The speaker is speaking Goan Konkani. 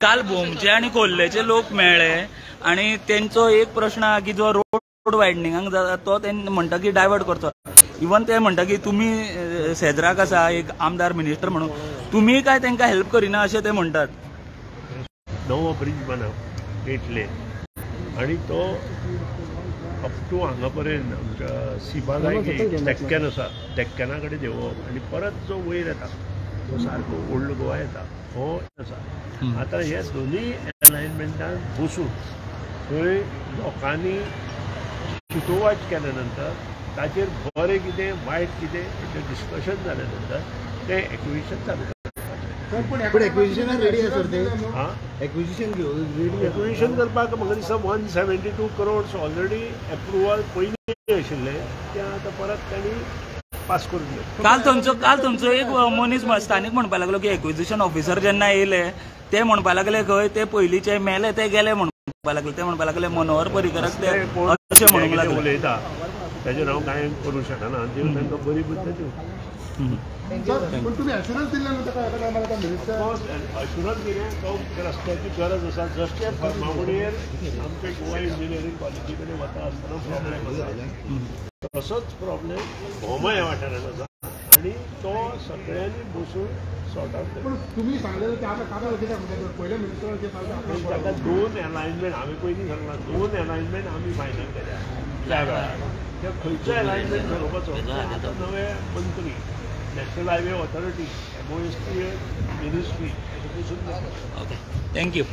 काल भोमचे आनी कोल्लेचे लोक मेळ्ळे आनी तेंचो एक प्रश्न आहा की जो रोड वायडनिंगाक जाता तो ते म्हणटा की डायवर्ट करचो. इवन ते म्हणटा की तुमी शेजराक आसा एक आमदार मिनिस्टर म्हणून तुमी काय तांकां हेल्प करिना अशें ते म्हणटात. नवो ब्रिज बांदप 8 लेन आनी तो अप टू हांगा पर्यंत आमच्या सिबागाय डेक्कन आसा, डेक्कना कडेन देंवप आनी परत जो वयर येता तो सारको ओल्ड गोवा येता हो आसा. आतां हे दोनूय एलायनमेंटान बसून थंय लोकांनी चितोवाच केल्या नंतर ताचेर बरें कितें वायट कितें तें डिस्कशन जाल्या नंतर तें एक्विजिशन चालू करपाचें. पण एक्विजिशन रेडी आसा सर ते? हां, एक्विजिशन रेडी. एक्विजिशन करपाक म्हाका दिसता 172 करोड्स ऑलरेडी एप्रुवल पयलीं आशिल्लें तें आतां परत तांणी पास करून दिलें. काल थंयचो एक मनीस स्थानीक म्हणपाक लागलो की एक्विजिशन ऑफिसर जेन्ना येयले ते म्हणपाक लागले खंय ते पयलींचे मेले ते गेले म्हणपाक लागले. ते म्हणपाक लागले मनोहर पर्रीकराक ते अशें म्हणूंक लागले. उलयता ताचेर हांव कांय करूंक शकना. देव तांकां बरी बुद्द दिवं. पण तुम्ही अशुरन्स दिले न्हू ताका एका टायमार आतां मिनिस्टर अशुरन्स दिलें तो रस्त्याची गरज आसा. जशें फर्मागुडयेर आमचे गोवा इंजिनियरींग कॉलेजी कडेन वता आसतना प्रॉब्लेम आसा तसोच प्रॉब्लेम भोमा ह्या वाठारांत आसा आनी तो सगळ्यांनी बसून सॉर्ट आवट. पण तुम्ही सांगलेलं ते आतां कागाळ कित्याक म्हणटा पयल्या मिनिस्टरान सांगलें ताका 2 एलायनमेंट हांवें पयलीं सांगलां, 2 एलायनमेंट आमी फायनल केल्या त्या वेळार. ते खंयचो एलायनमेंट ठरोवपाचो आतां नवे मंत्री, national highway authority, MOST ministry, okay, thank you.